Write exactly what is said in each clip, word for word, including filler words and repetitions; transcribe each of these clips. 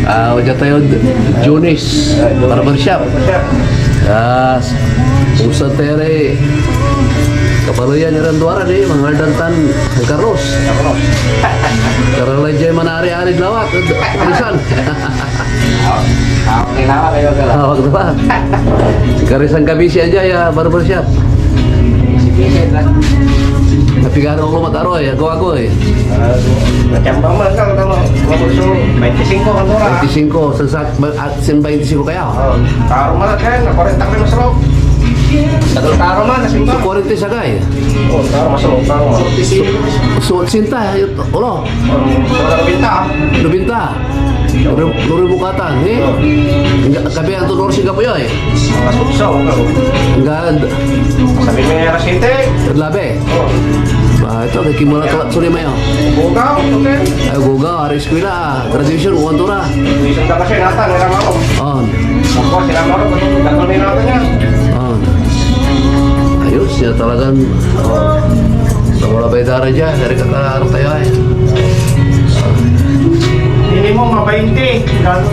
Ah, wadya tayod Junis Barbershop. Ah, usad tayo ray kapaleyan iran duara, di, mangaldan tan San Carlos. Karalay diay manari-arid lawak, ed Rizal. Ah, okay na, okay na. Awag na ba? Sikarisan kabisi a diay, ah, barbershop. Napigaran ulo mat aroy, ago-ago, eh. Ah, matiambang man ka, tama. Mabulso, bainti singko, kanto ra. Bainti singko, sa sak-, ba-, at sin bainti singko kaya? Oh, taro man, kaya na kwarenta kami masarap. Tagal taro man, nasimba. So, kwarenta sagay? Oh, taro, masarap, taro man. So, sinta, ulo? Um, nobenta. Nobenta. Luri, luri bukatan, eh? Oh. Kabian to, luri si Kapoy, eh? Masuksaw, no? Gad. Sabi mo yung alas siyete? Labi. Oh. Ba, ito, kay kimura kalat so lima yun. Bugaw, okay. Ay, bugaw, ari eskwela, ah. Graduation, kuan to ra. Graduation da kasi, natan, nila maro. On. Ako, sila maro, gatol ni natan yan. On. Ayos, ya talagan, oh. Sa wala bay dara dyan, dari ka, kararo tayo, ay. Minimum, ah, bainti,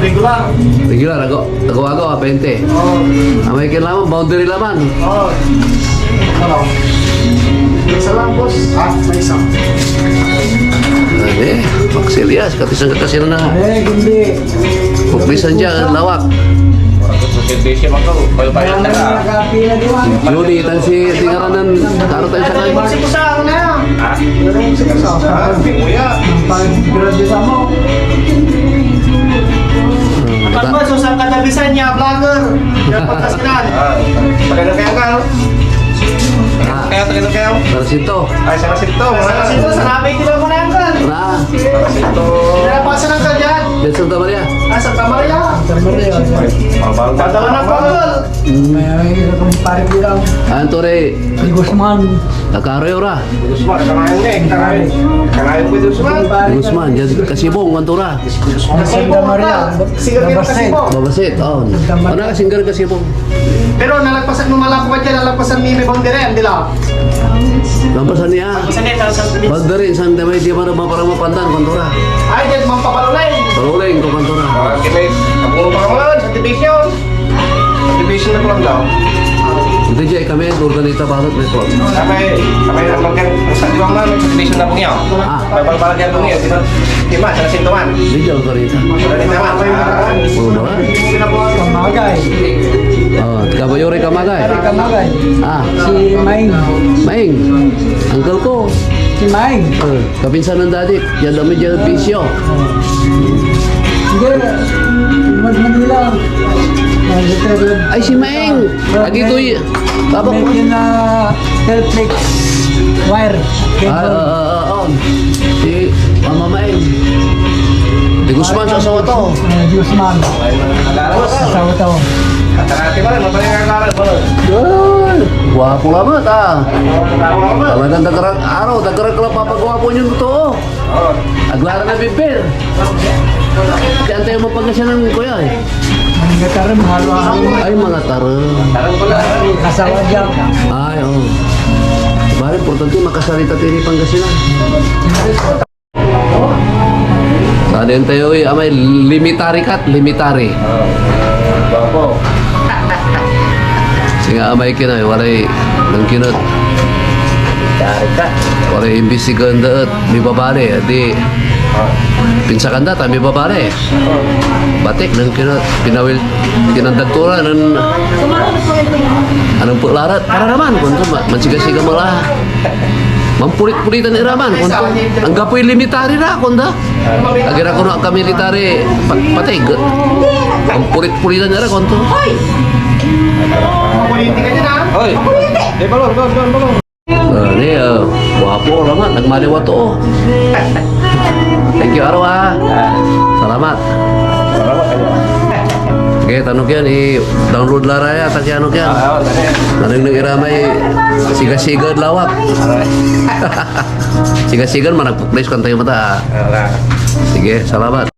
regular. Regular, ako. Tago-agaw, ah, bainti. Oo. Amay kinlaman, boundary laman. Oo. Ano? Isa lang, boss. Ah, may isa. Ano eh? Max Elias, katisan ka kasi na. Eh, hindi. Puklisan dyan, lawak. Sa servisyo, mga kababayan, Ayan, tara. Nagkapila, di ba? Julie, tan si, si ngaranan, karo tayo sa kayo. Kasi ko sa, ano na? Ha? Pero yung sa, sa, Ah, di mo yan. Pag-graduate mo. Hmm, Kapag bata. Mo, so, sa katabisan niya, vlogger. Yan, Pangasinan. Ah, taga na kaya ka, no? Ah. Kaya, taga na kaya? San Jacinto. Ay, San Jacinto, San Jacinto, mga sa Nabay, di ba, mga angkan? Na. San Jacinto. Nalapasan ang kanya. Del Santa Maria. Ah, Santa Maria. Santa Maria. Ay, pabal. Padala na, pabal. Mm. May, may, may, pare ko lang. Ah, Tore. Si Guzman. Nakaroy ora. Guzman, kanayan ni, kanayan. Kanayan ko Guzman. Guzman, diyan Kasibong, Antura. Santa Maria, Babasit. Babasit, oh. Santa Maria. Ano ka, singer Kasibong? Pero nalagpasan mo, malako ka dyan, nalagpasan ni may boundary, hindi lang. Lampasan niya. Lampasan niya, lampasan niya. Boundary, Santa Maria, di ba naman parang mapandan, Antura? Ay, dyan, mampapalulay. Palulay, ko Antura. Ah, kinay, ako pa man, sa division. Division na po lang daw. Hindi, Jay, kami, organita, balot, may po. Kami, kami, ang pagka-, ang sa diwang namin, sa division na po niya. Ah. May balbalan niya po niya, di ba? Di ba, sa nasintuan? Hindi, Jay, organita. Organita man. Ah. Oo, ba? Kamagay. Oh, kabayo rin kamagay. Kamagay. Ah. Si Maing. Maing. Uncle ko. Si Maing. Eh. Kapinsan ng daddy, diyan kami diyan sa bisyo. Hindi, mag-Manila. Mag-Manila. Ay, si Maeng. Agi ko y-, tapos May kina Telflex wire. Ah, ah, ah, ah, oh. Si Mama Maeng. Di Guzman sa asawa to. Ah, di Guzman. Asawa to. Katarati ba? Ano ba yung kakala mo? Ay, guwapo lamat, ah. Guwapo lamat. Talagang dagdag araw, dagdag lang papagwapo yung totoo. Oo. Aglara na bibir. Kaya antay mo pagkasyanan, kuya, eh. Mga tarem, halo-halo. Ay, mga tarem. Tarem ko lang. Asawa dyan. Ay, oo. Bale, importante makasalita tayo ni Pangasinan. Sa din tayo, eh, amay limitary kat, limitary. Oo. Gwapo. Singa amay kinay, walay nangkinot. Limitary kat. Walay imbestigahan da et. Mibabali, di pinsakan da, ta mibabali. Batik, nen kina-, pinawil, kinandag to ra, nen, anong pelarat, para naman, kuanto, ma-, mansiga-siga mo la. Mampulit-pulitan ira man, kuanto. Anggapoy limitary ra, kuanda. Agira ko no, ka military, pa-, patig. Mampulit-pulitan ira, kuanto. Hoy! Hoy! Di, balon, balon, balon, balon. Ah, ni, ah, guwapo, salamat. Nagmaliw a too. Thank you, Aro, ah. Salamat. Salamat, Aro. Okay, tanong yan, i-download la ra ya, ta kaya ano yan. Ah, ah, okay. Nanengneng ira may siga-siga ed lawak. Siga-siga, managpuklis kan tayo mata, ah. Ah, wala. Sige, salamat.